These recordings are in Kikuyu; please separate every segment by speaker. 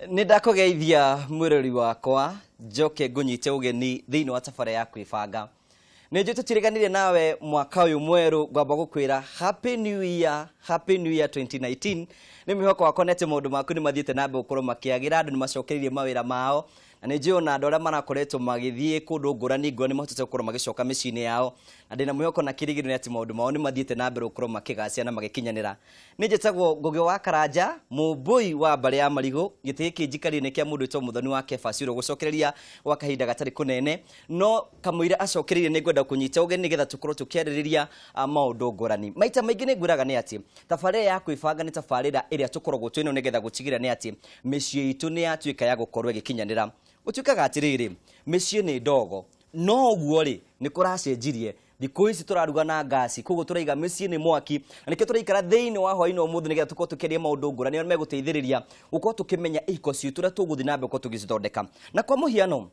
Speaker 1: Nĩ ndakũgeithia mwĩrori wakwa, njoke ngũnyite ũgeni thĩinĩ wa tabarĩra ya kwĩbanga. Nĩ njũĩ tũtirĩganire nawe mwaka ũyũ mwerũ, ngwamba gũkwĩra Happy New Year, Happy New Year 2019. Nĩ mwĩhoko wakwa nĩ atĩ maũndũ maku nĩ mathiĩte na mbere gũkorwo makĩagĩra, andũ nĩ macokereirie mawĩra mao, na nĩ njũĩ ona andũ arĩa marakoretwo magĩthiĩ kũndũ ngũrani ngũrani mahotete gũkorwo magĩcoka mĩciĩ-inĩ yao, na ndĩna mwĩhoko na kĩrĩgĩrĩro nĩ atĩ maũndũ mao nĩ mathiĩte na mbere gũkorwo makĩgacĩra na magĩkinyanĩra. Nĩ njĩtagwo Ngũgĩ wa Karanja, mũmbũi wa mbarĩ ya Marigũ. Gĩtĩ gĩkĩ njikarĩire nĩ kĩa mũndũ wĩtagwo Mũthoni wa Kebasi ũrĩa ũgũcokereria gwa kahinda gatarĩ kũnene. No kamũira acokereirie nĩ ngwenda kũnyita ũgeni nĩgetha tũkorwo tũkĩarĩrĩria maũndũ ngũrani. Maita maingĩ nĩ ngwĩraga nĩ atĩ tabarĩra ya kwĩbanga nĩ tabarĩra ĩrĩa tũkoragwo twĩnayo nĩgetha gũtigĩrĩra nĩ atĩ mĩciĩ itũ nĩ yatuĩka ya gũkorwo ĩgĩkinyanĩra. Gũtuĩkaga atĩrĩrĩ, mĩciĩ nĩ ndogo, no ũguo rĩ, nĩ kũracenjirie. Thikũ ici tũraruga na ngasi, koguo tũraiga mĩciĩ nĩ mwaki, na nĩkĩo tũraikara thĩinĩ wa hwaĩ-inĩ wa ũmũthĩ nĩgetha tũkorwo tũkĩaria maũndũ ngũrani arĩa megũteithĩrĩria gũkorwo tũkĩmenya ihiko citũ ũrĩa tũgũthiĩ na mbere gũkorwo tũgĩcithondeka. Na kwa mũhiano,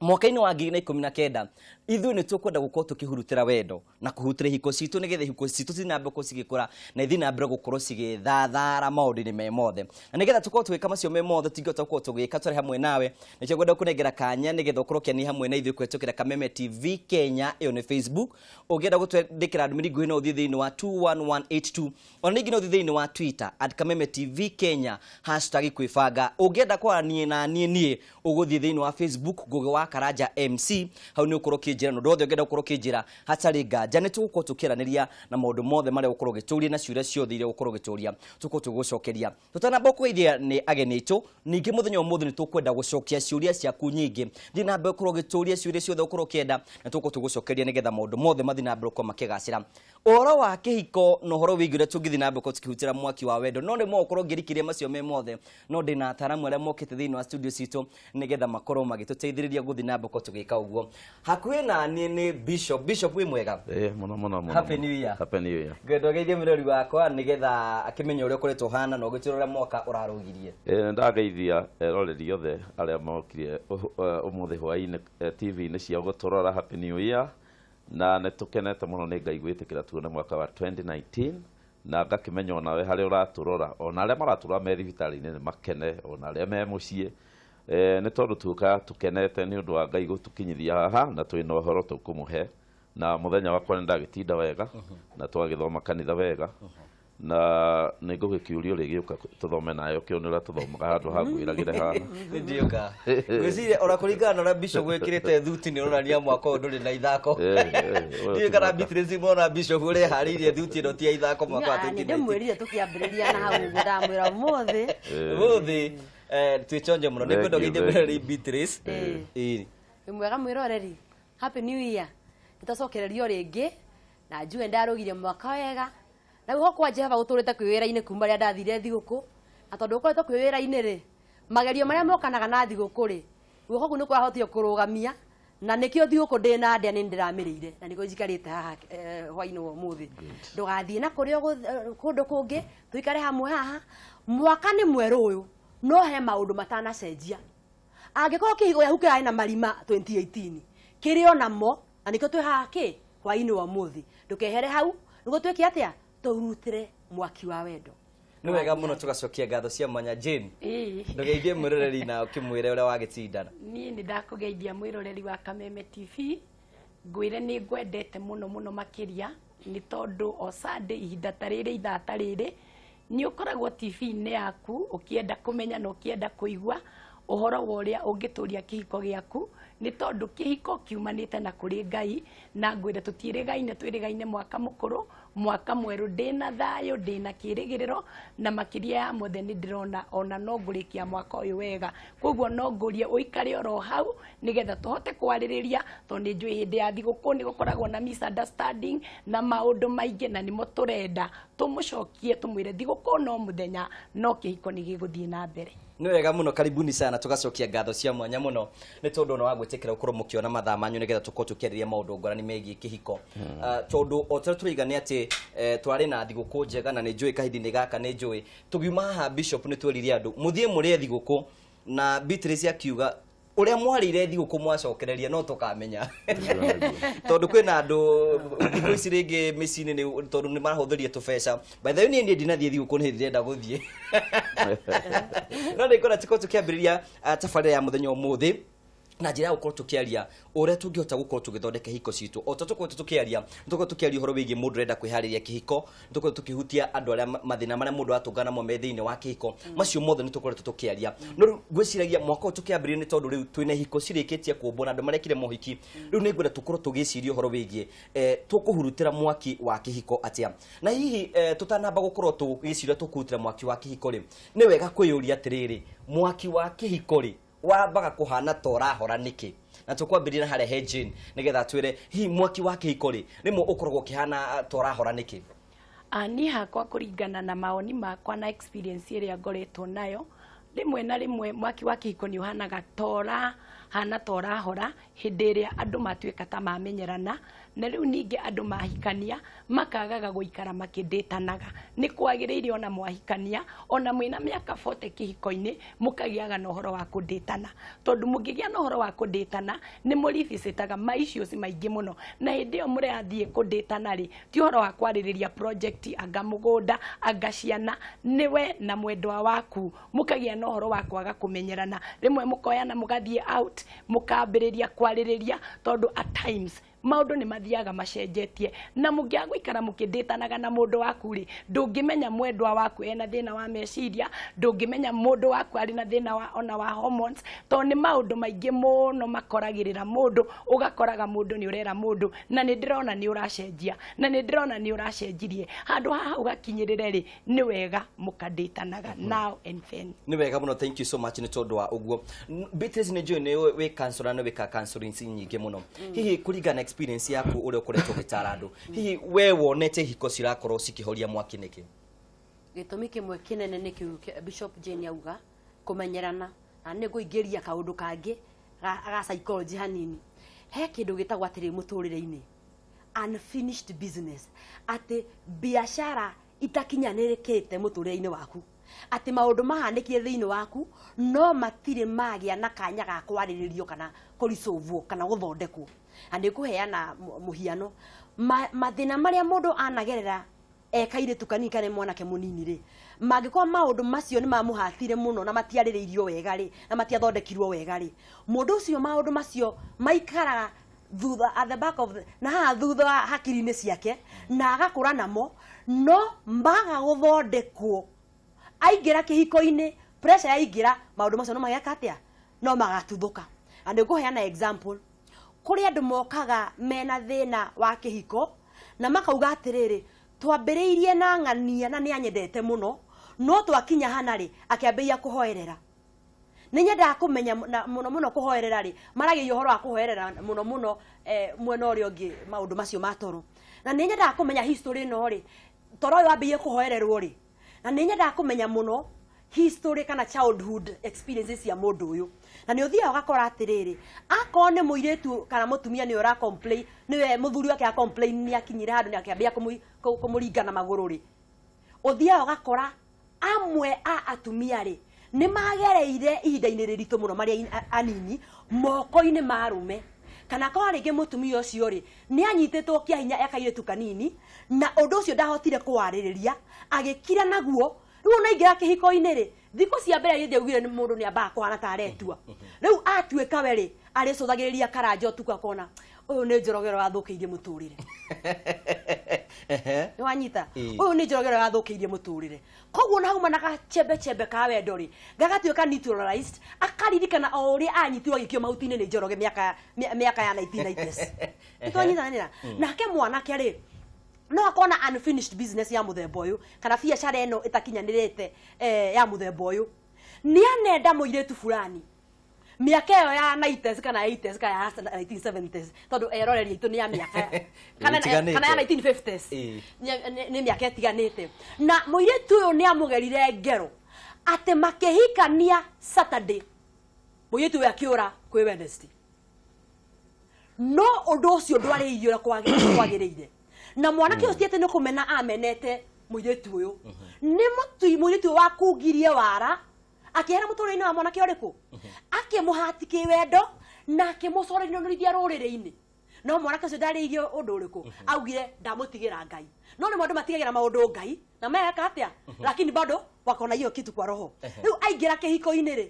Speaker 1: mwaka-inĩ wa 2019 ithuĩ nĩ tũkwenda gũkorwo tũkĩhurutĩra wendo na kũhurutĩra ihiko citũ nĩgetha ihiko citũ cithiĩ na mbere gũkorwo cigĩkũra na ithiĩ na mbere gũkorwo cigĩthathara maũndũ-inĩ me mothe. Na nĩgetha tũkorwo tũgĩka macio me mothe tũtingĩhota gũkorwo tũgĩka tũrĩ hamwe nawe. Nĩkĩo ngwenda gũkũnengera kanya nĩgetha ũkorwo ũkĩania hamwe na ithuĩ kũhetũkĩra Kameme TV Kenya, ĩyo nĩ Facebook. Ũngĩenda gũtwandĩkĩra ndũmĩrĩri nguhĩ no ũthiĩ thĩinĩ wa 21182. Ona ningĩ no ũthiĩ thĩinĩ wa Twitter at Kameme TV Kenya hashtag kwĩbanga. Ũngĩenda kwaranio na niĩ niĩ ũgũthiĩ thĩinĩ wa Facebook Ngũgĩ wa Karanja MC, hau nĩ ũkorwo ũkĩnjĩra na ũndũ wothe ũngĩenda gũkorwo ũkĩnjĩra hatarĩ nganja nĩ tũgũkorwo tũkĩaranĩria na maũndũ mothe marĩa ũgũkorwo ũgĩtũria na ciũria ciothe iria ũgũkorwo ũgĩtũria tũkorwo tũgĩgũcokeria. Tũtanamba kũgeithia nĩ ageni aitũ, ningĩ mũthenya wa ũmũthĩ nĩ tũkwenda gũcokia ciũria ciaku nyingĩ. Thiĩ na mbere gũkorwo ũgĩtũria ciũria ciothe ũkorwo ũkĩenda na tũgũkorwo tũgĩgũcokeria nĩgetha maũndũ mothe mathiĩ na mbere gũkorwo makĩgacĩra. Ũhoro wa kĩhiko na ũhoro wĩgiĩ ũrĩa tũngĩthiĩ na mbere gũkorwo tũkĩhutĩra mwaki wa wendo, no rĩmwe ũkorwo ngĩrikĩria macio me mothe, no ndĩna ataaramu arĩa mokĩte thĩinĩ wa studio citũ nĩgetha makorwo magĩtũteithĩrĩria gũthiĩ na mbere gũkorwo tũgĩka ũguo. Hakuhĩ na niĩ nĩ Bishop. Bishop wĩ mwega?
Speaker 2: Ĩĩ mũno mũno mũno.
Speaker 1: Happy New Year.
Speaker 2: Happy New Year.
Speaker 1: Ngwenda ũgeithie mũrori wakwa nĩgetha akĩmenye ũrĩa ũkoretwo ũhana na ũgĩtwĩra ũrĩa mwaka ũrarũgirie.
Speaker 2: Ĩĩ nĩ ndageithia eroreri othe arĩa mokire ũmũthĩ hwaĩ-inĩ TV-inĩ ciao gũtũrora Happy New Year. Na nĩ tũkenete mũno nĩ Ngai gwĩtĩkĩra tuone mwaka wa 2019 na ngakĩmenya onawe harĩa ũratũrora ona arĩa maratũrora me thibitarĩ-inĩ nĩ makene ona arĩa me mũciĩ. Nĩ tondũ tuoka tũkenete nĩ ũndũ wa Ngai gũtũkinyithia haha na twĩna ũhoro tũkũmũhe. Na mũthenya wakwa nĩ ndagĩtinda wega na twagĩthoma kanitha wega na nĩ ngũgĩkĩũria ũrĩgĩũka tũthome nawe ũkĩone ũrĩa tũthomaga handũ ha ngwĩragĩre haha.
Speaker 1: Nĩndĩũka. Ngwĩciria ona kũringana na ũrĩa Bishop wĩkĩrĩte thuti nĩ ũronania mwaka ũyũ ndũrĩ na ithako. Ndiũĩ kana Beatrice mona Bishop ũrĩa eharĩirie thuti ĩno ti ya ithako mwaka wa 2019.
Speaker 3: Nĩndĩmwĩrire tũkĩambĩrĩria na hau ũguo ndamwĩra ũmũthĩ.
Speaker 1: Ũmũthĩ twĩchonje mũno. Nĩngwenda
Speaker 2: Thank you,
Speaker 1: ũgeithie
Speaker 2: thank
Speaker 1: mwĩroreri
Speaker 2: you.
Speaker 1: Beatrice. Ĩĩ.
Speaker 3: Wĩ mwega mwĩroreri. Happy New Year. Nĩtwacokererio rĩngĩ na njue ndarũgire mwaka wega. Na guoko kwa Jehova gũtũrĩte kwĩ wĩra-inĩ kuma rĩrĩa ndathire thigũkũ. Na tondũ ũkoretwo kwĩ wĩra-inĩ rĩ, magerio marĩa mokanaga na thigũkũ rĩ, guoko kũu nĩ kũrahotire kũrũgamia na nĩkĩo thigũkũ ndĩ na ndĩa nĩ ndĩramĩrĩire na nĩkĩo njikarĩte haha hwainĩ wa ũmũthĩ. Ndũgathiĩ na kũrĩa kũndũ kũngĩ, tũikare hamwe haha. Mwaka nĩ mwerũ ũyũ, no he maũndũ matanacenjia. Angĩkorwo kĩhiko gĩaku kĩrarĩ na marima 2018, kĩrĩ o namo, na nĩkĩo twĩ haha kĩ hwainĩ wa ũmũthĩ. Ndũkehere hau, nĩguo twĩke atĩa? Tũrutĩre mwaki wa wendo.
Speaker 1: Nĩ wega mũno tũgacokia ngatho cia mwanya Jane.
Speaker 4: Ĩĩ.
Speaker 1: Ndũgeithie mwĩroreri na ũkĩmwĩre ũrĩa wagĩtindana.
Speaker 4: Niĩ nĩ ndakũgeithia mwĩroreri wa Kameme TV, ngwĩre nĩ ngwendete mũno mũno makĩria, nĩ tondũ o Sunday ihinda ta rĩrĩ ithaa ta rĩrĩ, nĩ ũkoragwo TV-inĩ yaku ũkĩenda kũmenya na ũkĩenda kũigua ũhoro wa ũrĩa ũngĩtũria kĩhiko gĩaku, nĩ tondũ kĩhiko kiumanĩte na kũrĩ Ngai, na ngwĩre tũtiĩrĩgaine, twĩrĩgaine mwaka mũkũrũ, mwaka mwerũ, ndĩna thayũ, ndĩna kĩrĩgĩrĩro, na makĩria ya mothe nĩ ndĩrona ona no ngũrĩkia mwaka ũyũ wega. Koguo no ngũrie ũikare oro hau nĩgetha tũhote kwarĩrĩria, tondũ nĩ njũĩ hĩndĩ ya thigũkũ nĩ gũkoragwo na misunderstanding na maũndũ maingĩ, na nĩmo tũrenda tũmũcokie tũmwĩre thigũkũ no mũthenya, no kĩhiko nĩ gĩgũthiĩ na mbere.
Speaker 1: Nĩ wega mũno, karibuni sana, tũgacokia ngatho cia mwanya mũno nĩ tondũ ona wa gwĩtĩkĩra gũkorwo mũkĩona mathaa manyu nĩgetha tũkorwo tũkĩarĩria maũndũ ngũrani megiĩ kĩhiko. Tondũ o ta ũrĩa tũraiga nĩ atĩ twarĩ na thigũkũ njega na nĩ njũĩ kahinda-inĩ gaka nĩ njũĩ tũgiuma haha Bishop nĩ twerire andũ mũthiĩ mũrĩe thigũkũ na Beatrice akiuga Ũrĩa mwarĩire thigũkũ mwacokereria no tũkamenya, tondũ kwĩna andũ thikũ ici rĩngĩ mĩciĩ-inĩ tondũ nĩ marahũthĩria tũbeca. By the way, niĩ ndinathiĩ thigũkũ, nĩ ndĩrenda gũthiĩ, no nĩ ngona tũkorwo tũkĩambĩrĩria tabarĩra ya mũthenya ũmũthĩ na njĩra ya gũkorwo tũkĩaria ũrĩa tũngĩhota gũkorwo tũgĩthondeka ihiko citũ. O ta tũkoretwo tũkĩaria, nĩ tũkoretwo tũkĩaria ũhoro wĩgiĩ mũndũ ũrenda kwĩharĩria kĩhiko, nĩ tũkoretwo tũkĩhutia andũ arĩa mathĩna marĩa mũndũ aratũngana namo me thĩinĩ wa kĩhiko. Macio mothe nĩ tũkoretwo tũkĩaria, no rĩu ngwĩciragia mwaka ũyũ tũkĩambĩrĩria, nĩ tondũ rĩu twĩna ihiko cirĩkĩtie kũmbwo na andũ marekire mohiki, rĩu nĩ ngwenda tũkorwo tũgĩciria ũhoro wĩgiĩ tũkũhurutĩra mwaki wa kĩhiko atĩa. Na hihi tũtanamba gũkorwo tũgĩciria tũkũhurutĩra mwaki wa kĩhiko rĩ, nĩ wega kwĩyũria atĩrĩrĩ, mwaki wa kĩhiko rĩ, wambaga kũhana ta ũrahora nĩkĩ? Na tũkwambĩrĩria na harĩa he Jane, nĩgetha atwĩre hihi mwaki wa kĩhiko rĩ, rĩmwe ũkoragwo ũkĩhana ta ũrahora nĩkĩ.
Speaker 4: Niĩ hakwa, kũringana na mawoni makwa na experience ĩrĩa ngoretwo nayo, rĩmwe na rĩmwe mwaki wa kĩhiko nĩ ũhanaga ta ũrahana ta ũrahora hĩndĩ ĩrĩa andũ matuĩka ta mamenyerana, na rĩu ningĩ andũ mahikania makagaga gũikara makĩndĩtanaga. Nĩ kwagĩrĩire ona mwahikania, ona mwĩna mĩaka 40 kĩhiko-inĩ, mũkagĩaga na ũhoro wa kũndĩtana, tondũ mũngĩgĩa na ũhoro wa kũndĩtana nĩ mũribicĩtaga ma issues maingĩ mũno. Na hĩndĩ ĩyo mũrathiĩ kũndĩtana rĩ, ti ũhoro wa kwarĩrĩria project, anga mũgũnda, anga ciana, nĩwe na mwendwa waku mũkagĩa na ũhoro wa kwaga kũmenyerana. Rĩmwe mũkoyana, mũgathiĩ out, mũkambĩrĩria kwarĩrĩria, tondũ at times maũndũ nĩ mathiaga macenjetie, na mũngĩaga gũikara mũkĩndĩtanaga na mũndũ waku rĩ, ndũngĩmenya mwendwa waku ena thĩna wa meciria, ndũngĩmenya mũndũ waku arĩ na thĩna wa ona wa hormones, tondũ nĩ maũndũ maingĩ mũno makoragĩrĩra mũndũ. Ũgakoraga mũndũ nĩ ũrera mũndũ, na nĩ ndĩrona nĩ ũracenjia, na nĩ ndĩrona nĩ ũracenjirie. Handũ haha ũgakinyĩrĩre rĩ, nĩ wega mũkandĩtanaga now and then.
Speaker 1: Nĩ wega mũno, thank you so much nĩ tondũ wa ũguo. Beatrice, nĩ njũĩ nĩ wĩ counselor, nĩ wĩkaga counseling nyingĩ mũno. Hihi kũringana na experience yaku, ũrĩa ũkoretwo ũgĩtara andũ, hihi we wonete ihiko cirakorwo cikĩhoria mwaki nĩkĩ?
Speaker 3: Gĩtũmi kĩmwe kĩnene nĩ kĩu Bishop Jane auga, kũmenyerana. Na nĩ ngũingĩria kaũndũ kangĩ ga psychology hanini. He kĩndũ gĩtagwo atĩrĩ mũtũrĩre-inĩ, unfinished business, atĩ biashara itakinyanĩrĩkĩte mũtũrĩre-inĩ waku, atĩ maũndũ mahanĩkire thĩinĩ waku no matirĩ magĩa na kanya ga kwarĩrĩrio kana kũricũvwo kana gũthondekwo. Na nĩ ngũheana mũhiano. Mathĩna marĩa mũndũ anagerera e kairĩtu kanini kana mwanake mũnini rĩ, mangĩkorwo maũndũ macio nĩ mamũhatire mũno na matiarĩrĩirio wega rĩ, na matiathondekirwo wega rĩ, mũndũ ũcio maũndũ macio maikaraga thutha, at the back of the, na haha thutha wa hakiri-inĩ ciake, na agakũra namo. No maga gũthondekwo, aingĩra kĩhiko-inĩ, pressure yaingĩra, maũndũ macio no mageka atĩa? No magatuthũka. Na nĩ ngũheana example. Kũrĩ andũ mokaga mena thĩna wa kĩhiko na makauga atĩrĩrĩ, twambĩrĩirie na ng'ania na nĩ anyendete mũno, no twakinya hana rĩ, akĩambĩrĩria kũhoerera. Nĩ nyendaga kũmenya na mũno mũno kũhoerera rĩ, maragĩria ũhoro wa kũhoerera mũno mũno mwena ũrĩa ũngĩ, maũndũ macio ma toro. Na nĩ nyendaga kũmenya history ĩno rĩ, toro ũyũ wambĩrĩirie kũhoererwo rĩ. Na nĩ nyendaga kũmenya mũno history kana childhood experiences cia mũndũ ũyũ. Na nĩ ũthiaga ũgakora atĩrĩrĩ, akorwo nĩ mũirĩtu kana mũtumia nĩwe ũra complain, nĩwe mũthuri wake a complain nĩ akinyire handũ nĩ akĩambia kũmũringa na magũrũ rĩ, ũthiaga ũgakora amwe a atumia rĩ, nĩ magereire ihinda-inĩ rĩritũ mũno marĩ anini moko-inĩ ma arũme, kana korwo rĩngĩ mũtumia ũcio rĩ, nĩ anyitĩtwo kĩa hinya e kairĩtu kanini, na ũndũ ũcio ndahotire kũwarĩrĩria, agĩkira naguo. Rĩu ona aingĩra kĩhiko-inĩ rĩ, thikũ cia mbere gĩthĩ augire nĩ mũndũ nĩ ambaga kũhana ta aretua. Rĩu atuĩka we rĩ, arĩcũthagĩrĩria karanja ũtukũ, akona ũyũ nĩ Njoroge ũrĩa wathũkĩirie mũtũrĩre. Nĩ wanyita? Ũyũ nĩ Njoroge ũrĩa wathũkĩirie mũtũrĩre. Koguo na hauma na gachembe chembe ka wendo rĩ, gagatuĩka neutralized, akaririkana o ũrĩa anyitirwo agĩikio mahuti-inĩ nĩ Njoroge mĩaka ya 1990s. Nĩ twanyitanĩra? Nake mwanake rĩ, no akorwo na unfinished business ya mũthemba ũyũ, kana biacara ĩno ĩtakinyanĩrĩte ya mũthemba ũyũ. Nĩ anenda mũirĩtu fulani mĩaka ĩyo ya 90s kana 80s kana ya 1970s, tondũ eroreri aitũ nĩ ya mĩaka
Speaker 1: Ĩtiganĩte.
Speaker 3: kana ya 1950s. Nĩ mĩaka ĩtiganĩte. Na mũirĩtu ũyũ nĩ amũgerire ngero atĩ makĩhikania Saturday, mũirĩtu ũyũ akĩũra kwĩ Wednesday. No ũndũ ũcio ndwarĩirio ũrĩa kwagĩrĩire, na mwanake ũcio ti atĩ nĩ kũmena amenete mũirĩtu ũyũ, nĩ mũtui mũirĩtu ũyũ wakungirie wara akĩehera mũtũrĩre-inĩ wa mwanake ũrĩkũ. Akĩmũhati kĩwendo na akĩmũcoranĩrithia rũrĩrĩ-inĩ. No mwanake ũcio ndarĩirie ũndũ ũrĩkũ, augire ndamũtigĩra Ngai. No rĩmwe andũ matigagĩra maũndũ Ngai na meka atĩa, lakini bado wako na hiyo kitu kwa roho. Rĩu aingĩra kĩhiko-inĩ rĩ,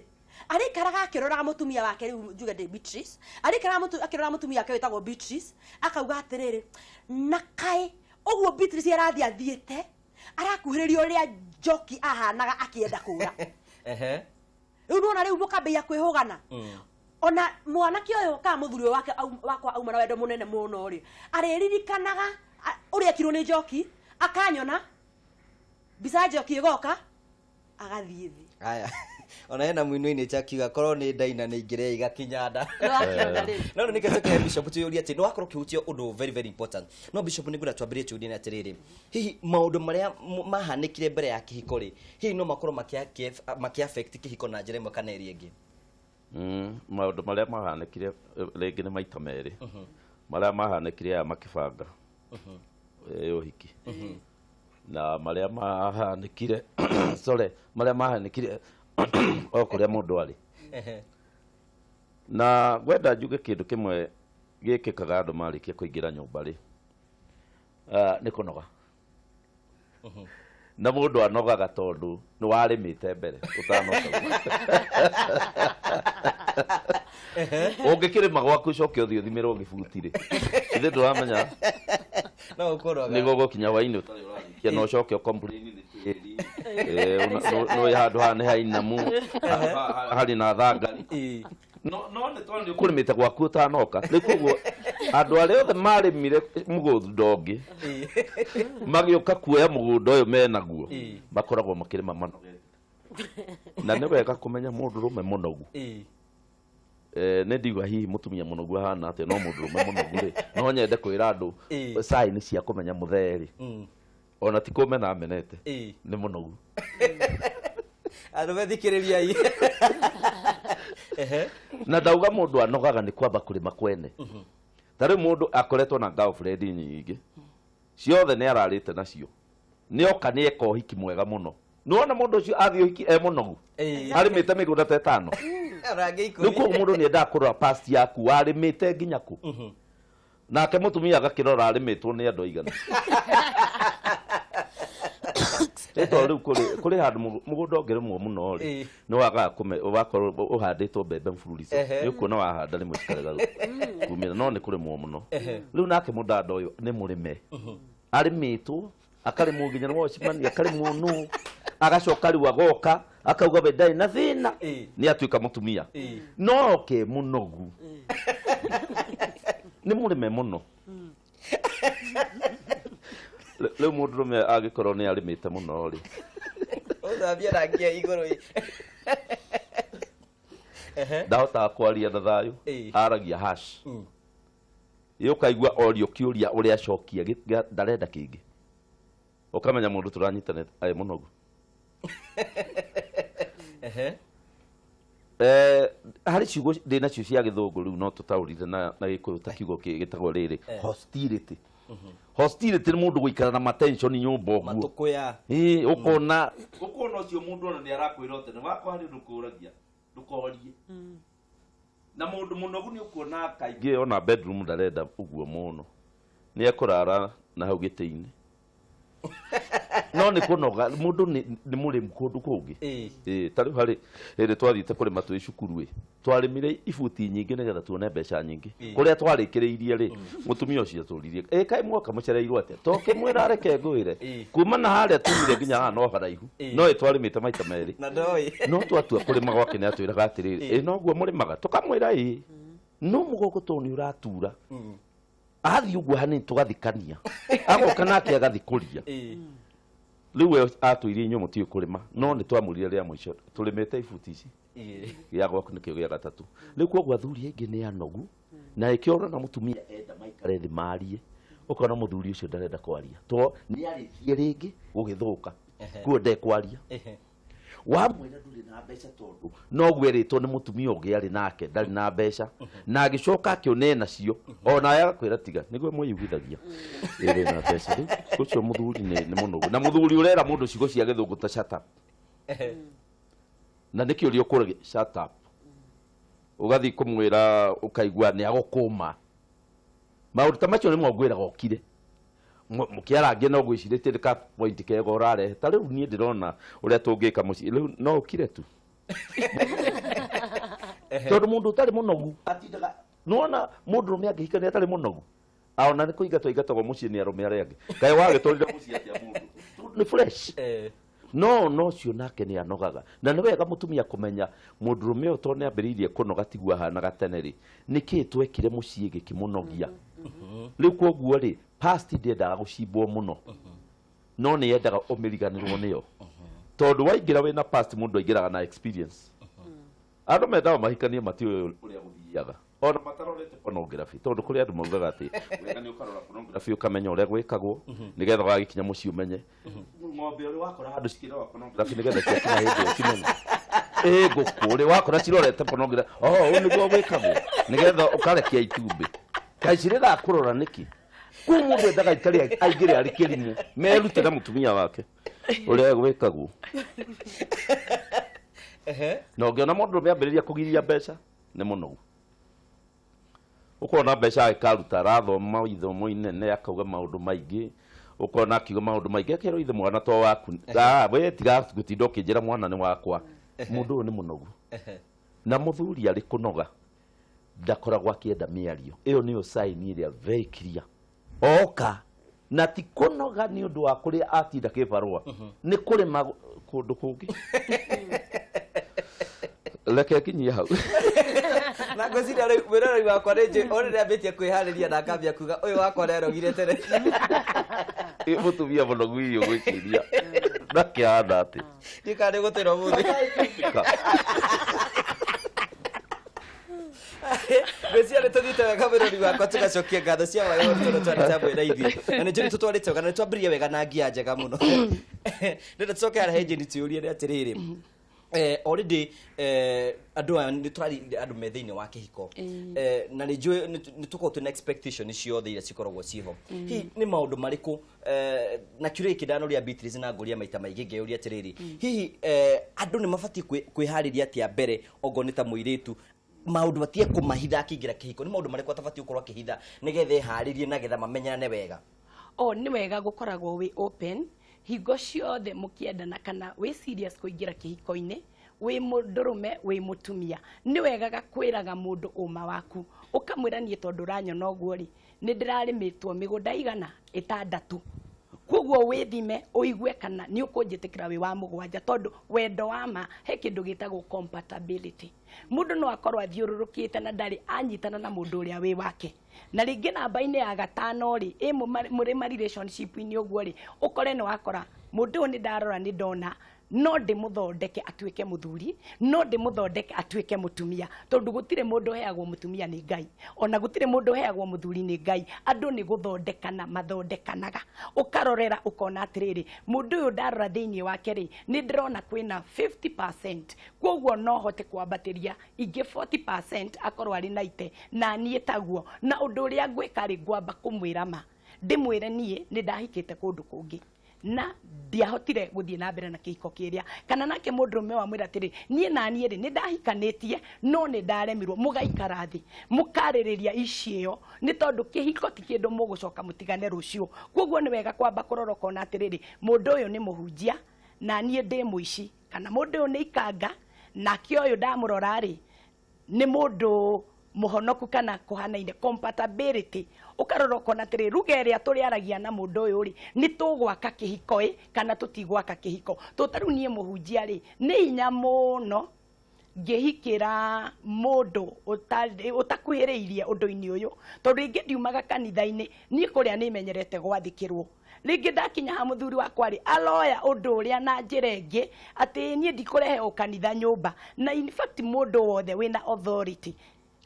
Speaker 3: arĩikaraga akĩroraga mũtumia wake. Rĩu njuge ndĩ Beatrice, arĩikaraga akĩroraga mũtumia wake wĩtagwo Beatrice, akauga atĩrĩrĩ, na kaĩ ũguo Beatrice arathiĩ athiĩte arakuhĩrĩria ũrĩa Njoki ahanaga akĩenda kũra. Rĩu nĩwona rĩu mũkambĩia kwĩhũgana. Ona mwanake ũyũ kana mũthuri ũyũ wake wakwa auma na wendo mũnene mũno rĩ, arĩririkanaga ũrĩa ekirwo nĩ Njoki, akanyona mbica ya Njoki ĩgoka agathiĩ thĩ.
Speaker 1: Aya, ona hena mũinũ-inĩ akiuga korwo nĩ ndaina nĩ ingĩrĩa igakinya nda.
Speaker 3: Nĩwakĩona rĩu.
Speaker 1: No rĩu nĩkĩo tũkĩhe bishop tuyũrie atĩ nĩ wakorwo ũkĩhutia ũndũ very very important. No bishop, nĩ ngwenda twambĩrĩrie tũũrie atĩrĩrĩ, hihi maũndũ marĩa mahanĩkire mbere ya kĩhiko rĩ, hihi no makorwo makĩ affect kĩhiko na njĩra ĩmwe kana ĩrĩa ĩngĩ?
Speaker 2: Maũndũ marĩa mahanĩkire, rĩngĩ nĩ maita merĩ, marĩa mahanĩkire aya makĩbanga ũhiki na marĩa mahanĩkire, sorry, marĩa mahanĩkire o kũrĩa mũndũ arĩ. Na ngwenda njuge kĩndũ kĩmwe gĩkĩkaga andũ marĩkia kũingĩra nyũmba rĩ, nĩ kũnoga. Na mũndũ anogaga tondũ nĩ warĩmĩte mbere ũtanoka. Ũngĩkĩrĩma gwaku ũcoke ũthiĩ ũthimĩrwo gĩbuti rĩ, ithe ndũramenya
Speaker 1: no ũkũroga
Speaker 2: nĩ gũgũkinya hwainĩ ũtarĩ ũrarĩkia na ũcoke ũcomplain nĩ tĩri. Nĩ handũ haha nĩ hainamu, handũ haha harĩ na thangari. No nĩ tondũ nĩ ũkũrĩmĩte gwaku ũtanoka. Rĩu koguo andũ arĩa othe marĩmire mũgũnda ũngĩ magĩũka kuoya mũgũnda ũyũ menaguo, makoragwo makĩrĩma manogete. Na nĩ wega kũmenya mũndũrũme mũnogu, nĩ ndiuga hihi mũtumia mũnogu ahana atĩa, no mũndũrũme mũnogu rĩ, no nyende kwĩra andũ sign cia kũmenya mũthee rĩ, ona ti kũmena amenete, nĩ mũnogu.
Speaker 1: Andũ methikĩrĩriai. Ehe.
Speaker 2: Na ndauga mũndũ anogaga nĩ kwamba kũrĩma kwene. Ta rĩu mũndũ akoretwo na girlfriend nyingĩ ciothe nĩ ararĩte nacio, nĩ oka nĩ eka ũhiki mwega mũno. Nĩwona mũndũ ũcio athiĩ ũhiki e mũnogu, arĩmĩte mĩgũnda ta ĩtano.
Speaker 1: Ona angĩ
Speaker 2: Rĩu
Speaker 1: 10.
Speaker 2: koguo mũndũ nĩ endaga kũrora past yaku, warĩmĩte nginya kũ, nake mũtumia agakĩrora arĩmĩtwo nĩ andũ aigana. Nĩ tondũ rĩu kũrĩ handũ mũgũnda ũngĩrĩmwo mũno rĩ, nĩ wagaga wakorwo ũhandĩtwo mbembe mbururico, nĩ ũkuona wahanda rĩmwe cikarega kumĩra, no nĩ kũrĩmwo mũno. Rĩu nake mũndanda ũyũ nĩ mũrĩme, arĩmĩtwo, akarĩmwo nginya nĩ watchman, akarĩmwo nũ, agacoka rĩu agoka akauga we ndarĩ na thĩna, nĩ atuĩka mũtumia, no oke mũnogu, nĩ mũrĩme mũno. Rĩu mũndũrũme angĩkorwo nĩ arĩmĩte mũno rĩ,
Speaker 1: ũthambie rangi ya igũrũ ĩ.
Speaker 2: Ndahotaga kwaria na thayũ, aragia hash. Ĩ ũkaigua orio kĩũria ũrĩa acokia ndarenda kĩngĩ, ũkamenya mũndũ tũranyitanĩte arĩ mũnogu. Harĩ ciugo ndĩ nacio cia gĩthũngũ rĩu no tũtaũrire na gĩkũyũ, ta kiugo gĩtagwo rĩrĩ hostility. Hostility nĩ mũndũ gũikara na matension nyũmba ũguo.
Speaker 1: Matũkũya.
Speaker 2: Ĩĩ, ũkona ũcio mũndũ ona nĩ arakwĩra ũtene wakwa harĩ ũndũ kũragia ndũkorie. Na mũndũ mũnogu nĩ ũkuona kaingĩ ona bedroom ndarenda ũguo mũno, nĩ ekũrara na hau gĩtĩ-inĩ, no nĩ kũnoga. Mũndũ nĩ mũrĩmu kũndũ kũngĩ. Ĩĩ, ta rĩu harĩ hĩndĩ twathiĩte kũrĩma twĩ cukuru ĩ, twarĩmire ibuti nyingĩ nĩgetha tuone mbeca nyingĩ. Kũrĩa twarĩkĩrĩirie rĩ, mũtumia ũcio atũririe, ĩ kaĩ mwoka mũcereirwo atĩa? Tokĩmwĩra reke ngwĩre, kuma na harĩa tumire nginya haha no haraihu, no ĩ twarĩmĩte maita merĩ.
Speaker 1: Na ndoĩ.
Speaker 2: No twatua kũrĩma gwake nĩ atwĩraga atĩrĩrĩ, ĩ noguo mũrĩmaga? Tũkamwĩra ĩ, no mũgongo tondũ nĩ ũratura. Athiĩ ũguo hanini tũgathikania, agoka nake agathikũria. Rĩu we atwĩire inyuĩ mũtiũĩ kũrĩma, no nĩ twamwĩrire rĩa mũico tũrĩmĩte ibuti ici, gĩa gwaku nĩkĩo gĩa gatatũ. Rĩu koguo athuri aingĩ nĩ anogu, na ĩkĩo ũrona mũtumia enda maikare thĩ marie, ũkona mũthuri ũcio ndarenda kwaria to nĩ arĩtie rĩngĩ gũgĩthũka, kuo ndekwaria. Wamwĩra ndũrĩ na mbeca tondũ noguo erĩtwo nĩ mũtumia ũngĩ arĩ nake ndarĩ na mbeca, na agĩcoka akĩone nacio, onawe agakwĩra tiga nĩguo mwĩiguithagia ĩrĩ na mbeca. Rĩu ũcio mũthuri nĩ mũnogu. Na mũthuri ũrera mũndũ ciugo cia gĩthũngũ ta "shut up", na nĩkĩ ũrĩa ũkũragia "shut up"? Ũgathiĩ kũmwĩra ũkaigua nĩ agũkũma. Maũndũ ta macio nĩmo ngwĩraga ũkire. Mũkĩarangia no gwĩcirĩtie nĩ ka point kega ũrarehe. Ta rĩu niĩ ndĩrona ũrĩa tũngĩka mũciĩ. Rĩu no ũkire tu. Tondũ mũndũ ũtarĩ mũnogu atindaga nĩwona mũndũrũme angĩhikania atarĩ mũnogu ona nĩ kũingatwo aingatagwo mũciĩ nĩ arũme arĩa angĩ. Kaĩ wagĩtwarire mũciĩ atĩa mũndũ? Nĩ fresh. No no ũcio nake nĩ anogaga. Na nĩ wega mũtumia kũmenya mũndũrũme ũyũ tondũ nĩ ambĩrĩirie kũnoga tiguo ahanaga tene rĩ, nĩkĩĩ twekire mũciĩ gĩkĩmũnogia? Rĩu koguo rĩ, past ndĩendaga gũcimbwo mũno. No nĩ yendaga ũmĩriganĩrwo nĩyo. Tondũ waingĩra wĩna past mũndũ aingĩraga na experience. Andũ mendaga mahikanie matiũĩ ũrĩa gũthiaga. Ona matarorete pornography tondũ kũrĩ andũ maugaga atĩ wega nĩ ũkarora pornography ũkamenya ũrĩa gwĩkagwo nĩgetha wagĩkinya mũciĩ ũmenye. Ng'ombe ũrĩ wakora handũ cikĩrora pornography nĩgetha ciakinya hĩndĩ ĩyo cimenye. Ĩ ngũkũ ũrĩ wakora cirorete pornography, oh ũũ nĩguo gwĩkagwo nĩgetha ũkarekia itumbĩ. Kaĩ cirĩgaga kũrora nĩkĩ? Kũu mũndũ endaga aikare aingĩre arĩ kĩrimũ merute na mũtumia wake ũrĩa gwĩkagwo. Na ũngĩona mũndũrũme ambĩrĩria kũgiria mbeca nĩ mũnogu. Ũkona mbeca agĩkaruta arathoma ithomo inene akauga maũndũ maingĩ ũkona akiuga maũndũ maingĩ akerwo ithe mwana to waku. Ah, we tiga gũtinda ũkĩnjĩra mwana nĩ wakwa. Mũndũ ũyũ nĩ mũnogu. Na mũthuri arĩ kũnoga ndakoragwo akĩenda mĩario. Ĩyo nĩyo sign ĩrĩa very clear. Oka na ti kũnoga nĩ ũndũ wa kũrĩa atinda kĩbarũa, nĩ kũrĩma kũndũ kũngĩ. Reke nginyie hau.
Speaker 1: Na ngwĩciria rĩu mwĩroreri wakwa nĩ njũĩ o rĩrĩa ambĩtie kwĩharĩria na akambia kuga ũyũ wakwa nĩarogire tene.
Speaker 2: Mũtumia mũnogu irio gwĩciria ndakĩhana atĩ.
Speaker 1: Ndiũĩ kana nĩ ũgũtwĩra ũmũthĩ. Ngwĩciria nĩ tũthiĩte wega mwĩrori wakwa tũgacokia ngatho cia maĩ tondũ twarĩ hamwe na ithuĩ. Na nĩ njũĩ nĩ tũtwarĩte wega na nĩ twambĩrĩria wega na ngia njega mũno. Ndĩrenda tũcoke harĩa he Jane twĩyũrie nĩ atĩrĩrĩ. Already andũ aya nĩ tũrarĩ andũ me thĩinĩ wa kĩhiko. Na nĩ njũĩ nĩ tũkoragwo twĩna expectation ciothe iria cikoragwo ciĩho. Hihi nĩ maũndũ marĩkũ na kĩũria gĩkĩ ndanoria Beatrice na ngũria maita maingĩ ngeyũria atĩrĩrĩ, hihi andũ nĩ mabatiĩ kwĩharĩria atĩa mbere ongorwo nĩ ta mũirĩtu maũndũ atige kũmahitha akĩingĩra kĩhiko, nĩ maũndũ marĩkũ atabatiĩ gũkorwo akĩhitha nĩgetha eharĩrie na getha mamenyane wega?
Speaker 4: O nĩ wega gũkoragwo wĩ open hingo ciothe mũkĩendana kana wĩ serious kũingĩra kĩhiko-inĩ, wĩ mũndũrũme wĩ mũtumia, nĩ wega gakwĩraga mũndũ ũma waku, ũkamwĩra niĩ tondũ ũranyona ũguo rĩ, nĩ ndĩrarĩmĩtwo mĩgũnda igana ĩtandatũ, koguo wĩthime ũigue kana nĩ ũkũnjĩtĩkĩra wĩ wa mũgwanja, tondũ wendo wa ma he kĩndũ gĩtagwo compatibility. Mũndũ no akorwo athiũrũrũkĩte na ndarĩ anyitana na mũndũ ũrĩa wĩ wake, na rĩngĩ namba-inĩ ya gatano rĩ, ĩ mũrĩ ma relationship-inĩ ũguo rĩ, ũkore nĩ wakora mũndũ ũyũ nĩ ndarora nĩ ndona no ndĩmũthondeke atuĩke mũthuri, no ndĩmũthondeke atuĩke mũtumia, tondũ gũtirĩ mũndũ ũheagwo mũtumia nĩ Ngai, ona gũtirĩ mũndũ ũheagwo mũthuri nĩ Ngai. Andũ nĩ gũthondekana mathondekanaga, ũkarorera ũkona atĩrĩrĩ, mũndũ ũyũ ndarora thĩinĩ wake rĩ, nĩ ndĩrona kwĩna 50%, koguo no hote kwambatĩria ingĩ 40% akorwo arĩ na ite na niĩ taguo. Na ũndũ ũrĩa ngwĩka rĩ, ngwamba kũmwĩra ma, ndĩmwĩre niĩ nĩ ndahikĩte kũndũ kũngĩ na ndiahotire gũthiĩ na mbere na kĩhiko kĩrĩa, kana nake mũndũrũme wamwĩra atĩrĩ, niĩ na niĩ rĩ nĩ ndahikanĩtie no nĩ ndaremirwo. Mũgaikara thĩ mũkarĩrĩria ici ĩyo, nĩ tondũ kĩhiko ti kĩndũ mũgũcoka mũtigane rũciũ. Koguo nĩ wega kwamba kũrora ũkona atĩrĩrĩ, mũndũ ũyũ nĩ mũhunjia na niĩ ndĩ mũici, kana mũndũ ũyũ nĩ ikanga nake ũyũ ndamũrora rĩ nĩ mũndũ mũhonoku, kana kũhanaine compatibility. Ũkarora ũkona atĩrĩ, ruga ĩrĩa tũrĩaragia na mũndũ ũyũ rĩ, nĩ tũgwaka kĩhiko ĩ kana tũtigwaka kĩhiko. To ta rĩu niĩ mũhunjia rĩ, nĩ hinya mũno ngĩhikĩra mũndũ ũtakuhĩrĩirie ũndũ-inĩ ũyũ, tondũ rĩngĩ ndiumaga kanitha-inĩ, niĩ kũrĩa nĩ menyerete gwathĩkĩrwo. Rĩngĩ ndakinya ha mũthuri wakwa rĩ, aroya ũndũ ũrĩa na njĩra ĩngĩ, atĩ niĩ ndikũrehe o kanitha nyũmba. Na in fact mũndũ wothe wĩna authority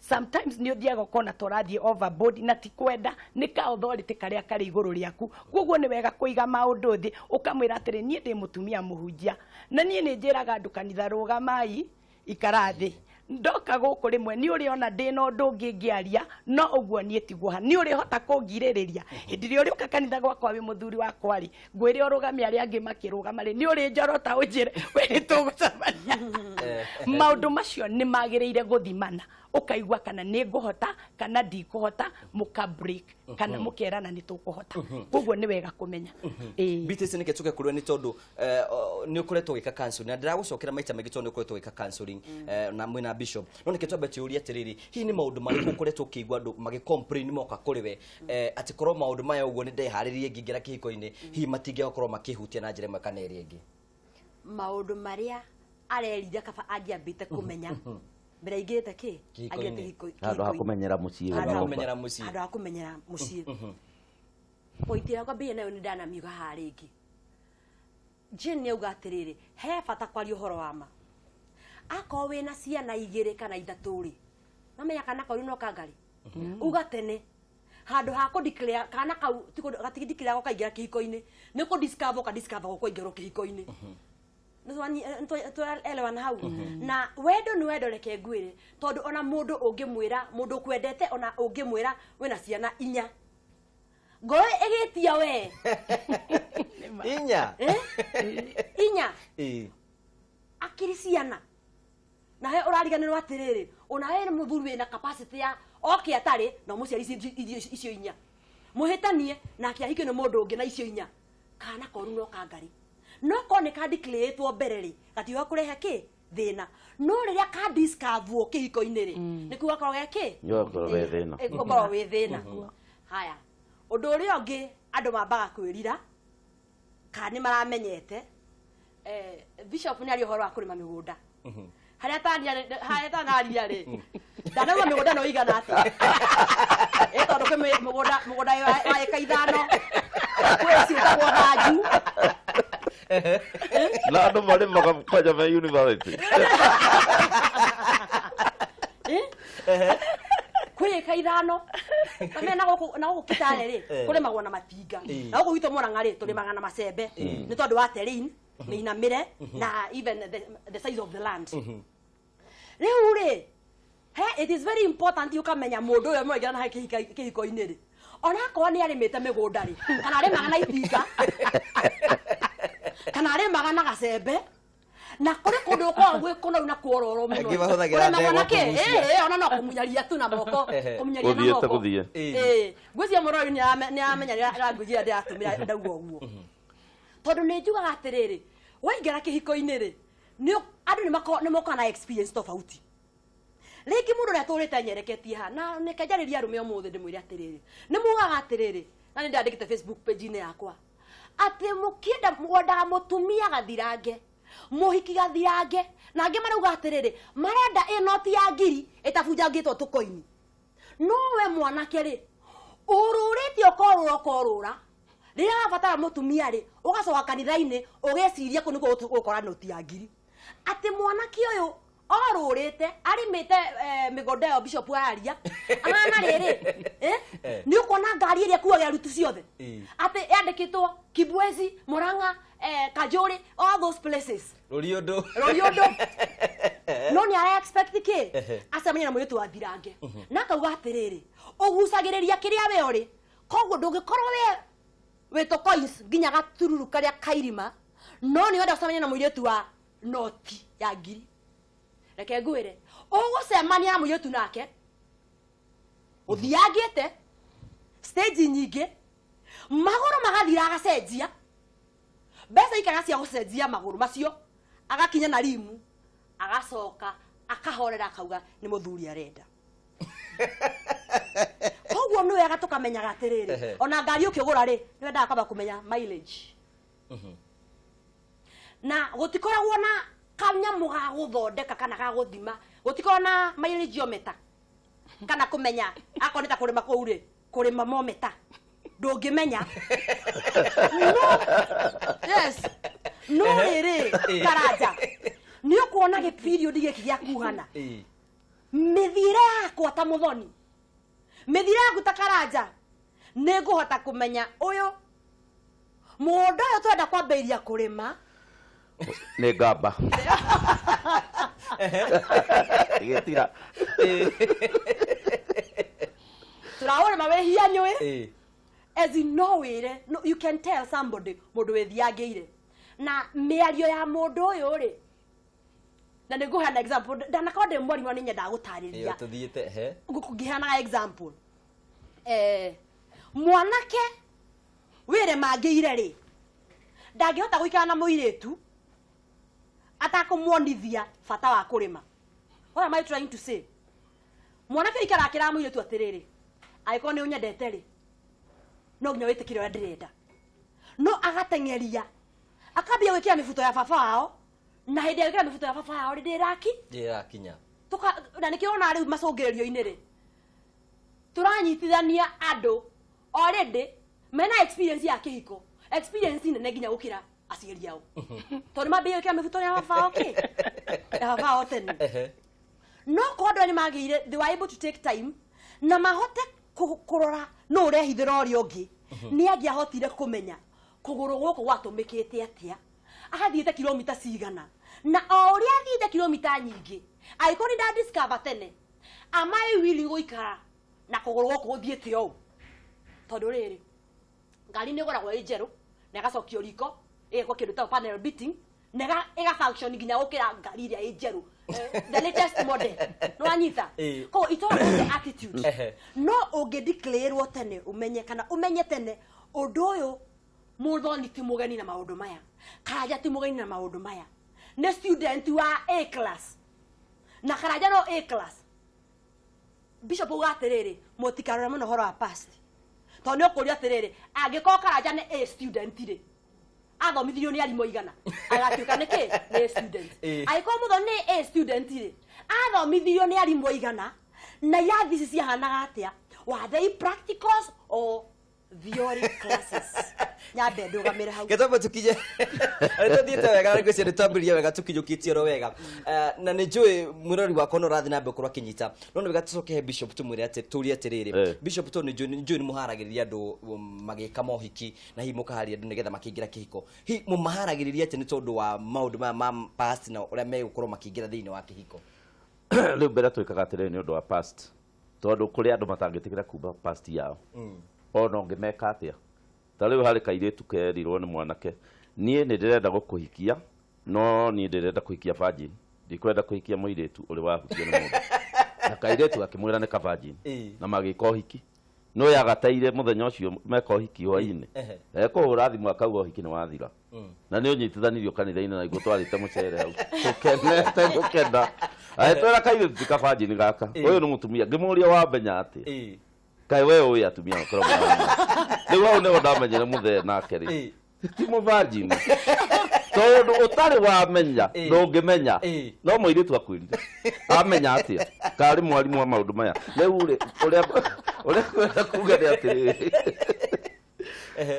Speaker 4: sometimes nĩ ũthiaga ũkona ta ũrathiĩ overboard, na ti kwenda, nĩ ka authority karĩa karĩ igũrũ rĩaku. Koguo nĩ wega kũiga maũndũ thĩ, ũkamwĩra atĩrĩ, niĩ ndĩ mũtumia mũhunjia, na niĩ nĩ njĩraga andũ kanitha, rũgamai, ikara thĩ. Ndoka gũkũ rĩmwe nĩ ũrĩona ndĩ na ũndũ ũngĩ ngĩaria, no ũguo niĩ tiguo ha nĩ ũrĩhota kũngirĩrĩria. Hĩndĩ ĩrĩa ũrĩũka kanitha gwakwa wĩ mũthuri wakwa rĩ, ngwĩre ũrũgame, arĩa angĩ makĩrũgama rĩ, nĩ ũrĩnjorota ũnjĩre we nĩ tũgũcemania. Maũndũ macio nĩ magĩrĩire gũthimana, ũkaigua kana nĩ ngũhota kana ndikũhota, mũka break kana mũkerana nĩ tũkũhota. Koguo nĩ wega kũmenya. Ĩĩ.
Speaker 1: BTC nĩkĩ tũke kũrĩ we nĩ tondũ nĩ ũkoretwo ũgĩka counseling, na ndĩragũcokera maita maingĩ tondũ nĩ ũkoretwo ũgĩka counseling na mwĩna bishop, no nĩkĩ twambe twĩyũrie atĩrĩrĩ, hihi nĩ maũndũ marĩkũ ũkoretwo ũkĩigua andũ magĩ complain moka kũrĩ we atĩ korwo maũndũ maya ũguo nĩ ndeharĩrĩrie ngĩingĩra kĩhiko-inĩ, hihi matingĩakorwo makĩhutia na njĩra ĩmwe kana ĩrĩa ĩngĩ?
Speaker 3: Maũndũ marĩa arerira kaba angĩambĩte kũmenya mbere aingĩrĩte kĩ?
Speaker 1: Kĩhiko-inĩ.
Speaker 3: Aingĩrĩte
Speaker 2: Handũ ha
Speaker 3: kĩhiko-inĩ.
Speaker 2: kũmenyera mũciĩ.
Speaker 3: Handũ ha
Speaker 2: Nyũmba.
Speaker 1: kũmenyera mũciĩ.
Speaker 3: Handũ ha kũmenyera mũciĩ. Pointi ĩrĩa ngwambĩrĩria nayo nĩ ndanamiuga haha rĩngĩ. Jane nĩ auga atĩrĩrĩ, he bata kwaria ũhoro wa ma. Akorwo wĩna ciana igĩrĩ kana ithatũ rĩ, mamenya kana kau no kangari uga tene, handũ ha kũ declare kana kau gati declare kaingĩra kĩhiko-inĩ, nĩ kũ discover ka discover gũkũingĩrwo kĩhiko-inĩ. Nĩtwaelewana hau? Na wendo nĩ wendo, reke ngwĩre, tondũ ona mũndũ ũngĩmwĩra, mũndũ ũkwendete, ona ũngĩmwĩra wĩna ciana inya, ngoro ĩgĩtia we.
Speaker 1: Inya?
Speaker 3: Eh? Inya. Akiri ciana na he ũrariganĩrwo atĩrĩrĩ, ona he mũthuri wĩna capacity ya oke atarĩ na mũciari icio inya, mũhĩtanie nake ahikio nĩ mũndũ ũngĩ na icio inya, kana koru no kangari. No korwo nĩ ka declare mbere rĩ, gatiũga kũrehe kĩ thĩna, no rĩrĩa ka discover kĩhiko-inĩ rĩ, nĩ kuga korwo ge kĩ?
Speaker 2: Nĩũgakorwo wĩ thĩna.
Speaker 3: Ũkorwo wĩ thĩna. Haya, ũndũ ũrĩa ũngĩ andũ mambaga kwĩrira kana nĩ maramenyete, bishop nĩ aria ũhoro wa kũrĩma mĩgũnda harĩa tania harĩa tanaria rĩ, ndanauga mĩgũnda no igana atĩa? Tondũ kwĩ mũgũnda wa ĩka 5, kwĩ ciĩtagwo thanju.
Speaker 2: Na andũ marĩmaga kwanja me university.
Speaker 3: Eh? Kwĩ ĩka 5 kamenya na gũkũ Kitale rĩ, kũrĩmagwo na matinga, na gũkũ gwitũ Mũrang'a rĩ, tũrĩmaga na macembe nĩ tondũ wa terrain, mĩinamĩre na even the size of the land. Rĩu rĩ, he it is very important ũkamenya mũndũ ũyũ mũraingĩra na kĩhiko-inĩ rĩ, onakorwo nĩ arĩmĩte mĩgũnda rĩ, kana arĩmaga na itinga kana arĩmaga na gacembe, na kũrĩ kũndũ gũkoragwo gwĩ kũnoru na kwororo mũno.
Speaker 1: Angĩ mahũthagĩra
Speaker 3: Kũrĩmagwo na
Speaker 1: ndegwa
Speaker 3: kĩ?
Speaker 1: kũgucia.
Speaker 3: Ona no kũmunyaria tu na moko, kũmunyaria na
Speaker 2: Gũthiĩte
Speaker 3: moko.
Speaker 2: gũthiĩ.
Speaker 3: Ngwĩciria mũrori nĩ aramenya language ĩrĩa ndĩratũmĩra ndauga ũguo, tondũ nĩ njugaga atĩrĩrĩ, waingĩra kĩhiko-inĩ rĩ, andũ nĩ mokaga na experience tofauti. Rĩngĩ mũndũ ũrĩa atũrĩte nyereketie haha, na nĩke njarĩrie arũme ũmũthĩ, ndĩmwĩre atĩrĩrĩ, nĩ mugaga atĩrĩrĩ, na nĩ ndandĩkĩte Facebook page-inĩ yakwa atĩ mũkĩenda mwendaga mũtumia gathirange, mũhiki gathirange, na angĩ marauga atĩrĩrĩ, marenda ĩ noti ya ngiri ĩtabunjangĩtwo tũkoini. No we mwanake rĩ, ũrũrĩte ũkorũra ũkorũra, rĩrĩa wabatara mũtumia rĩ, ũgacoka kanitha-inĩ ũgeciria kũ nĩkuo ũgũkora noti ya ngiri, atĩ mwanake ũyũ orũrĩte arĩmĩte mĩgũnda ĩyo bishop araria ahana rĩrĩ, nĩ ũkuona ngari ĩrĩa ĩkuaga arutu ciothe atĩ yandĩkĩtwo Kibwezi, Murang'a, Kajuri, all those places.
Speaker 1: Rũri ũndũ.
Speaker 3: Rũri ũndũ, no nĩ ara expect kĩ? Acemania na mũirĩtu wa thirange na akauga atĩrĩrĩ, ũgucagĩrĩria kĩrĩa we ũrĩ, koguo ndũngĩkorwo we wĩ tũ coins nginya gatururu karĩa kairima, no nĩ wenda gũcemania na mũirĩtu wa noti ya ngiri. Reke ngwĩre, ũgũcemania na mũirĩtu nake ũthiangĩte stage nyingĩ, magũrũ magathira, agacenjia mbeca ikaga cia gũcenjia magũrũ macio, agakinya na rimu, agacoka akahorera, akauga nĩ mũthuri arenda. Koguo nĩ wega tũkamenyaga atĩrĩrĩ, ona ngari ũkĩgũra rĩ, nĩ wendaga kwamba kũmenya mileage, na gũtikoragwo na kanyamũ ga gũthondeka kana ga gũthima, gũtikoragwo na mileageometer kana kũmenya akorwo nĩ ta kũrĩma kũu rĩ, kũrĩma mometa ndũngĩmenya. No yes, no rĩrĩ, Karanja, nĩ ũkuona gĩ period gĩkĩ gĩa kuhana mĩthiĩre yakwa ta Mũthoni, mĩthiĩre yaku ta Karanja, nĩ ngũhota kũmenya ũyũ mũgũnda ũyũ twenda kwambĩrĩria kũrĩma.
Speaker 2: Nĩ ngamba. Ĩgĩtira.
Speaker 3: Tũraũrĩma wĩhia nyũĩ. As in no wĩre, no, you can tell somebody mũndũ wĩthiangĩire na mĩario ya mũndũ ũyũ rĩ. Na nĩ ngũheana example, ndanakorwo ndĩ mwarimũ na nĩ nyendaga
Speaker 1: Ĩyo
Speaker 3: gũtarĩria.
Speaker 1: Tũthiĩte ehe.
Speaker 3: Ngĩheanaga example, mwanake wĩre mangĩire rĩ, ndangĩhota gũikara na mũirĩtu atakũmuonithia bata wa kũrĩma. What am I trying to say? Mwanake ũikara akĩraga mũirĩtu atĩrĩrĩ, angĩkorwo nĩ ũnyendete rĩ, no nginya wĩtĩkĩre ũrĩa ndĩrenda, no agateng'eria akambia gwĩkĩra mĩbuto ya baba wao, na hĩndĩ ya gwĩkĩra mĩbuto ya baba wao rĩ, ndĩraki
Speaker 1: Ndĩrakinya.
Speaker 3: Tuka na nĩkĩo ona rĩu macũngĩrĩrio-inĩ rĩ, tũranyitithania andũ already mena experience ya kĩhiko, experience nene nginya gũkĩra aciari ao, tondũ mambĩrĩria gwĩkĩra mĩbuto ya baba wao kĩ ya baba wao tene. No korwo andũ aya nĩ magĩire, they were able to take time na mahote kũrora nũ ũrehithĩra ũrĩa ũngĩ, nĩ angĩahotire kũmenya kũgũrũ gũkũ gwatũmĩkĩte atĩa, athiĩte kilomita cigana, na o ũrĩa athiĩte kilomita nyingĩ, angĩkorwo nĩ nda discover tene, am I willing gũikara na kũgũrũ gũkũ gũthiĩte ũũ? Tondũ rĩrĩ, ngari nĩ ĩgũragwo ĩ njerũ na ĩgacokio riko, ĩgekwo kĩndũ ta panel beating na ĩga function nginya gũkĩra ngari ĩrĩa ĩ njerũ, the latest model. Nĩ wanyita?
Speaker 1: Ĩĩ.
Speaker 3: Koguo it's all about the attitude. No ũngĩ declare tene, ũmenye kana ũmenye tene ũndũ ũyũ, mũthoni ti mũgeni na maũndũ maya, Karanja ti mũgeni na maũndũ maya, nĩ student wa A class na Karanja no A class. Bishop uga atĩrĩrĩ, mũtikarore mũno ũhoro wa past, tondũ nĩ ũkũria atĩrĩrĩ, angĩkorwo Karanja nĩ A student rĩ, athomithirio nĩ arimũ aigana agatuĩka nĩ kĩ nĩ A student? Angĩkorwo mũthoni nĩ A student rĩ, athomithirio nĩ arimũ aigana, na irathi ici ciahanaga atĩa? Were they practicals or theory classes? Nyambe ndũgamĩre hau.
Speaker 1: Gĩtambo tũkinye nĩ tũthiĩte wega na ngwĩciria nĩ twambĩrĩria wega, tũkinyũkĩtie oro wega. Na nĩ njũĩ mwĩrori wakwa no ũrathiĩ na mbere gũkorwo akĩnyita, no nĩ wega tũcoke he bishop, tũmwĩre atĩ tũrie atĩrĩrĩ. Bishop, tondũ nĩ njũĩ nĩ mũharagĩrĩria andũ magĩka mohiki, na hihi mũkaharĩria andũ nĩgetha makĩingĩra kĩhiko, hihi mũmaharagĩrĩria atĩ nĩ tondũ wa maũndũ maya ma past na ũrĩa megũkorwo makĩingĩra thĩinĩ wa kĩhiko?
Speaker 2: Rĩu mbere twĩkaga atĩrĩrĩ, nĩ ũndũ wa past, tondũ kũrĩ andũ matangĩtĩkĩra kuma past yao ona ũngĩmeka atĩa. Ta rĩu harĩ kairĩtu kerirwo nĩ mwanake, niĩ nĩ ndĩrenda gũkũhikia, no niĩ ndĩrenda kũhikia virgin, ndikwenda kũhikia mũirĩtu ũrĩ wahutio nĩ mũndũ. Na kairĩtu gakĩmwĩra nĩ ka virgin. Na magĩka ũhiki, no yagateire mũthenya ũcio meka ũhiki hwainĩ. Ekũhũra thimũ akauga ũhiki nĩ wathira na nĩ ũnyitithanirio kanitha-inĩ, na niguo twarĩte mũcere hau tũkenete gũkena, agĩtwĩra kairĩtu ti ka virgin gaka. Ũyũ nĩ mũtumia. Ngĩmũria, wamenya atĩa? Kaĩ we ũĩ atumia makoragwo na rĩu hau nĩho ndamenyire mũthee nake rĩ ti mũ virgin, tondũ ũtarĩ wamenya ndũngĩmenya. No mũirĩtu akwĩrire amenya atĩa karĩ mwarimũ wa maũndũ maya. Rĩu rĩ, ũrĩa kwenda kuga nĩ atĩrĩrĩ,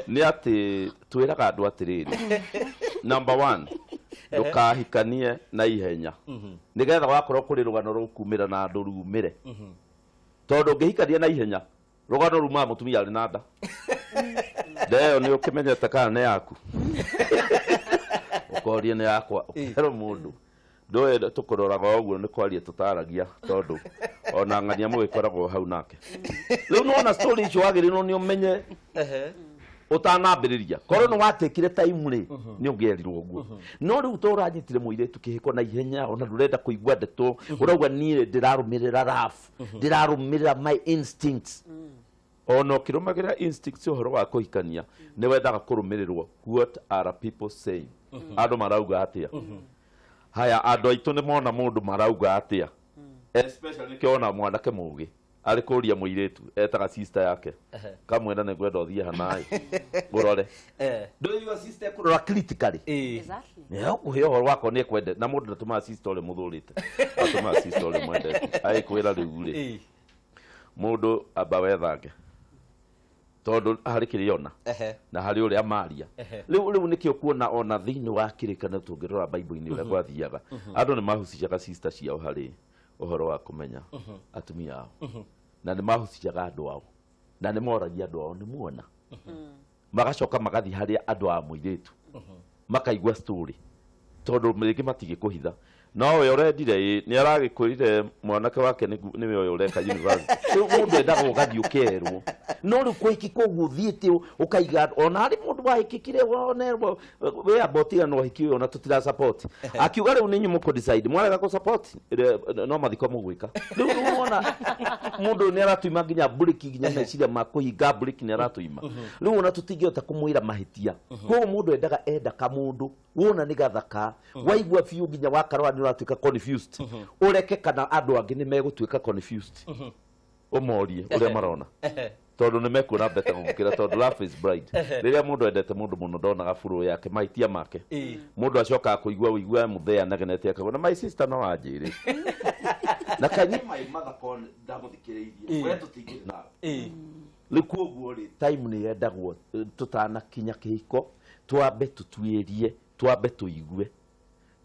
Speaker 2: nĩ atĩ twĩraga andũ atĩrĩrĩ, number one, ndũkahikanie na ihenya, nĩgetha wakorwo kũrĩ rũgano rũkumĩra na andũ rumĩre, tondũ ũngĩhikania na ihenya, rũgano rumaga mũtumia arĩ na nda. Nda ĩyo nĩ ũkĩmenyete kana nĩ yaku? Ũkoria nĩ yakwa, ũkerwo mũndũ ndũĩ tũkũroraga ũguo nĩ kwaria tũtaragia, tondũ ona ng'ania mũgĩkoragwo hau nake. Rĩu nĩwona story icio wagĩrĩirwo nĩ ũmenye ũtanambĩrĩria. Korwo nĩ watekire time rĩ, nĩ ũngĩerirwo ũguo. No rĩu to ũranyitire mũirĩtu kĩhiko na ihenya, ona ndũrenda kũigua ndeto, ũrauga niĩ ndĩrarũmĩrĩra love, ndĩrarũmĩrĩra my instincts. Ona ũkĩrũmagĩrĩra instincts, ũhoro wa kũhikania nĩ wendaga kũrũmĩrĩrwo what are people saying, andũ marauga atĩa. Haya, andũ aitũ nĩ mona mũndũ marauga atĩa? Especially nĩkĩo wona mwanake mũgĩ arĩ kũria mũirĩtu etaga sister yake, kamwĩra nĩ ngwenda ũthiĩ hanaĩ ũrore. Ndũigua sister kũrora critically? Nĩegũkũhe ũhoro wakwa nĩ ekwende, na mũndũ ndatũmaga sister ũrĩa mũthũrĩte, atũmaga sister ũrĩa mwendete. Agĩkwĩra rĩu rĩ, mũndũ amba wethange, tondũ harĩ kĩrĩa ona na harĩ ũrĩa maria. Rĩu nĩkĩo kuona ona thĩinĩ wa kĩrĩkanĩro, tũngĩrora Bible-inĩ ũrĩa gwathiaga, andũ nĩ mahucicaga sister ciao harĩ ũhoro wa kũmenya atumia ao, na nĩ mahucicaga andũ ao, na nĩ moragia andũ ao nĩ muona, magacoka magathiĩ harĩa andũ a mũirĩtu makaigua story, tondũ rĩngĩ matingĩkũhitha. No we ũrendire ĩ nĩ aragĩkwĩrire mwanake wake nĩwe ũyũ ũreka university. Rĩu mũndũ endaga ũgathiĩ ũkerwo, no rĩu kũhiki koguo ũthiĩte ũkaiga ona harĩ mũndũ wahĩkĩkire wone we amba ũtigane na ũhiki ũyũ ona tũtira support, akiuga rĩu nĩ inyuĩ mũkũ decide, mwarega kũ support no mathiko mũgwĩka. Rĩu wona mũndũ ũyũ nĩ aratuima nginya mburĩki, nginya meciria ma kũhinga mburĩki nĩ aratuima. Rĩu ona tũtingĩhota kũmwĩra mahĩtia. Koguo mũndũ endaga enda kamũndũ wona nĩ gathaka, waigua biũ nginya wakarora nĩ ũratuĩka confused, ũreke kana andũ angĩ nĩ megũtuĩka confused, ũmorie ũrĩa marona, tondũ nĩ mekuona better gũgũkĩra, tondũ love is blind. Rĩrĩa mũndũ endete mũndũ mũno ndonaga bũrũ yake, mahĩtia make. Mũndũ acokaga kũigua ũigua mũthee anegenete akauga na my sister no anjĩre na kanyi my mother ko ndamũthikĩrĩirie we tũtingĩrĩ nawe. Rĩu koguo rĩ, time nĩ yendagwo, tũtanakinya kĩhiko twambe tũtuĩrie, twambe tũigue,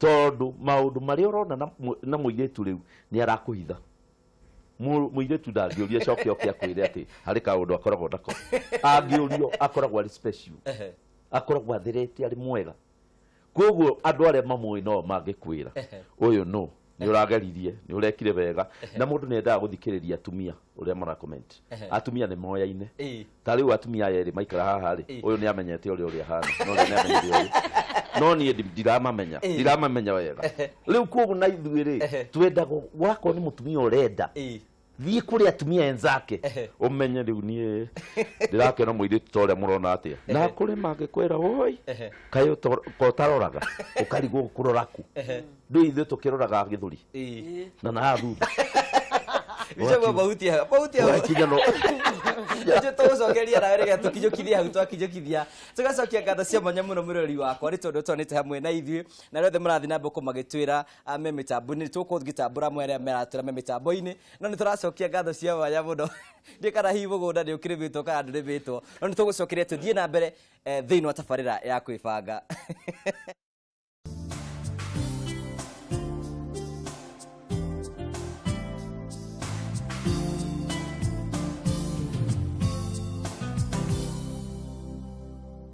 Speaker 2: tondũ maũndũ marĩa ũrona na mũirĩtu rĩu nĩ arakũhitha. Mũirĩtu ndangĩũria coke oke akwĩre atĩ harĩ kaũndũ akoragwo nako. Angĩũrio akoragwo arĩ special, akoragwo atherete, arĩ mwega. Koguo andũ arĩa mamũĩ no mangĩkwĩra ũyũ no nĩ ũrageririe, nĩ ũrekire wega. Na mũndũ nĩ endaga gũthikĩrĩria atumia ũrĩa mara comment. Atumia nĩ moyaine. Ta rĩu atumia aya erĩ maikara haha rĩ, ũyũ nĩ amenyete ũrĩa ũrĩa hana no ũrĩa nĩ amenyete ũyũ, no niĩ ndiramamenya, ndiramamenya wega. Rĩu koguo na ithuĩ rĩ, twendaga wakorwo nĩ mũtumia ũrenda, thiĩ kũrĩ atumia enzake ũmenye rĩu niĩ ndĩrakĩona mũirĩtu ta ũrĩa mũrona atĩa, na kũrĩ mangĩkwĩra woi kaĩ ko ũtaroraga, ũkarigwo kũrora kũ. Ndũĩ ithuĩ tũkĩroraga gĩthũri na na haha thutha.
Speaker 1: Bicaguo bahutia bahutia.
Speaker 2: Ũgakinya no
Speaker 1: Nje tũgũcokeria nawe rĩrĩa tũkinyũkithia hau twakinyũkithia. Tũgacokia ngatho cia mwanya mũno mũrori wakwa nĩ tondũ twanĩte hamwe na ithuĩ na arĩa othe marathiĩ na mbere magĩtwĩra me mĩtambo-inĩ. Tũgũkorwo tũgĩtambũra amwe arĩa meratwĩra me mĩtambo-inĩ, no nĩ tũracokia ngatho cia mwanya mũno. Ndiũĩ kana hihi mũgũnda nĩ ũkĩrĩmĩtwo kana ndũrĩmĩtwo, no nĩ tũgũcokeria tũthiĩ na mbere thĩinĩ wa tabarĩra ya kwĩbanga.